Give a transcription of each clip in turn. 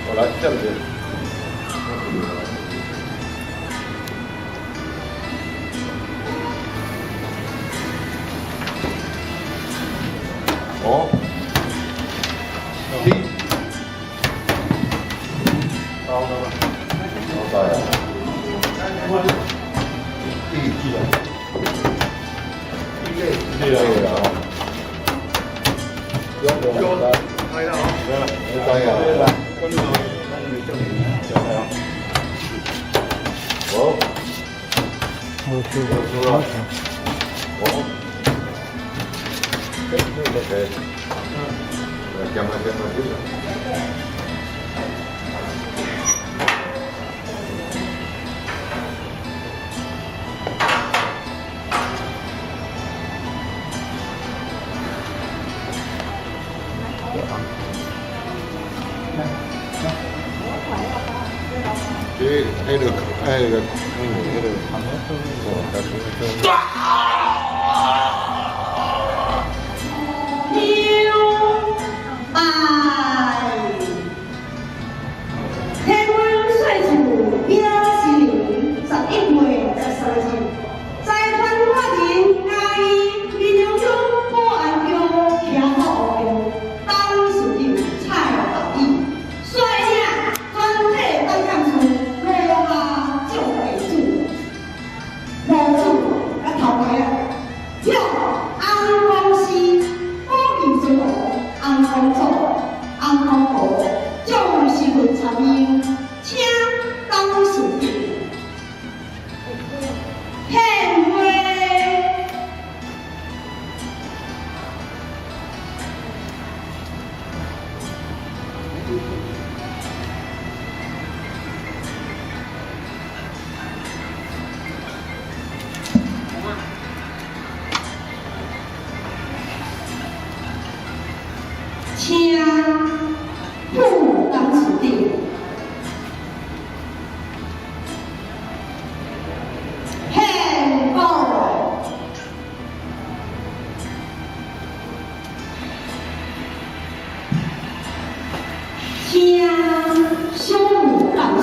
我來，這樣子。哦，七，高的吗？高大呀，第幾啊？對對啦，兩兩三，開啦，三呀，哦，我輸，輸了，哦，對，來，減啊減啊減啊。這那個那個那個，六拜，天官岁数丙申年11月13日，财团法人嘉义民雄乡保安局徛好局董事长蔡大义率领全体董监事罗马祝地主、罗主佮头家啊，向红公司保义尊王、红公祖、红公婆将身份参与，请董事长献花。請副董事長獻果，請常務幹事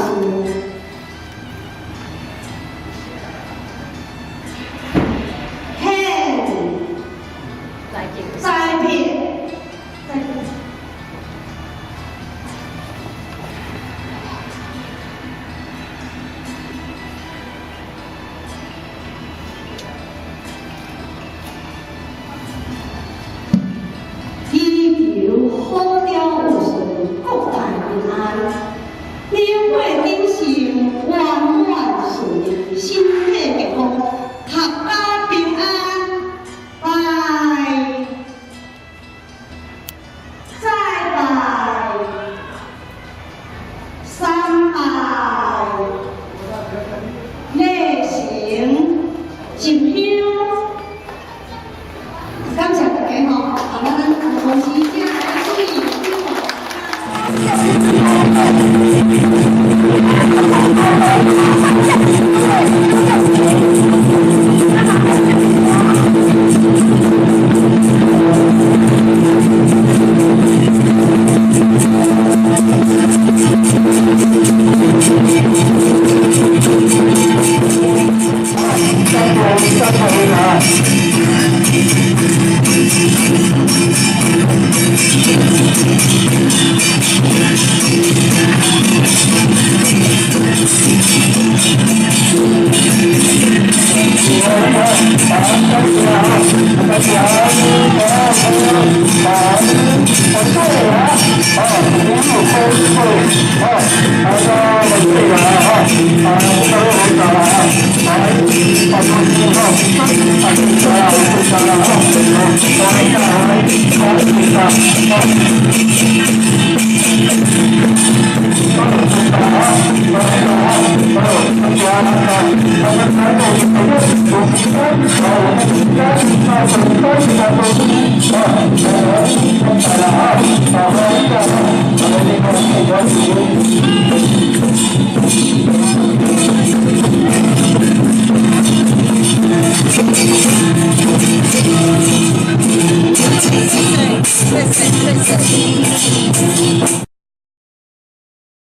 獻栽培。祈求好調有順，國泰民安，年會鼎盛，圓滿順利，身體健康，闔家平安，拜，再拜，三拜，禮成入香。感謝大家吼，啊，咱公司請開始。謝謝謝謝。